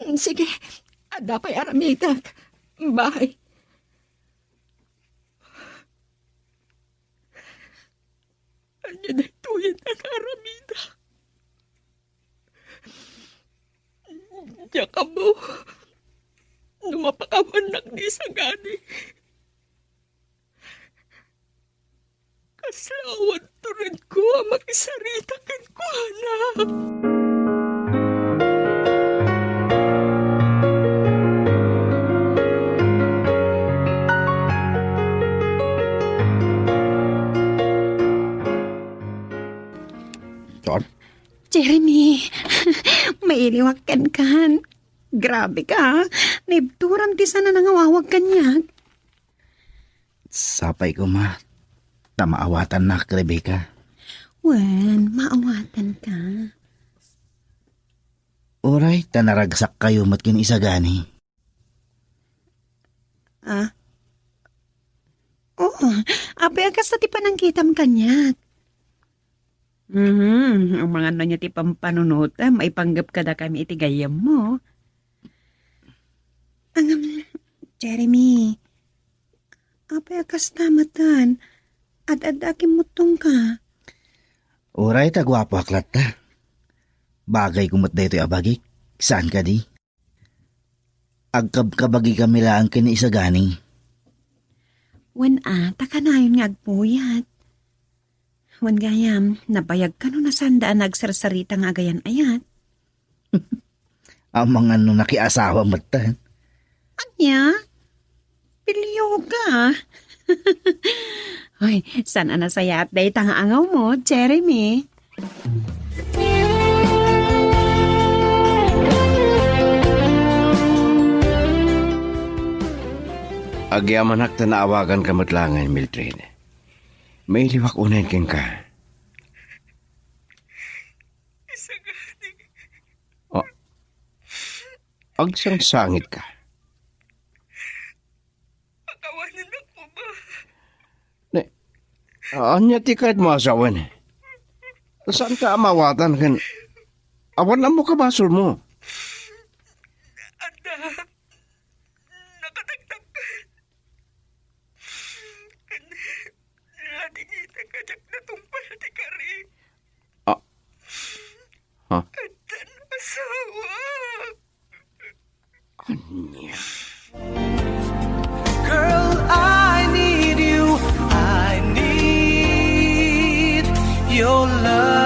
Mm, sige, adda pay aramidek. Bye. Ania daytoyen a naaramidak? Diak ammo no mapakawannak ni Sagani. Kasla awan turedko a makisarita kenkuana. John? Jeremy, mailiwak kenkan. Grabe ka, ha? Naibturam ti saan a nangawawag kaniak. Sapay koma ta maawatannak, Rebecca. Wen, maawatanka. Uray ta naragsak kayo met ken ni Sagani. Ah? Oo, apay a kasta ti panangkitam kaniak. Mhm, amangan no ania ti pampanunotem, maipanggep kadakami iti gayyemmo. Ngem, Jeremy, apay a kasta metten? Ad-adda a kimmuttongka. Uray ta guapoak latta. Bagayko met daytoy a bagik. Saan kadi? Agkabkabagi kami laeng ken ni Sagani. Wen a, ta kanayon nga agpuyat. Wen gayam, nabayag kano nasanda a nagsarsarita nga agayan-ayat? Amangan no nakiasawa metten. Ania? Pilyo ka. Hoy, saan a nasayaat dayta nga angawmo, Jeremy? Agyamanak ta naawaganka met laengen, Mildred. Mailiwak unayen kenka. Isagani. Ah, agsangsangitka. Pakawanennak koma. Ne, ania ti kayatmo a sawen? Saanka a maawatan ken awan ammo kabasolmo. Adda, nakataktak. Ken, nadingita kaniak natungpal ti kari. Ah. Ha? Addan asawa. Ania? Girl, I need you. I need your love.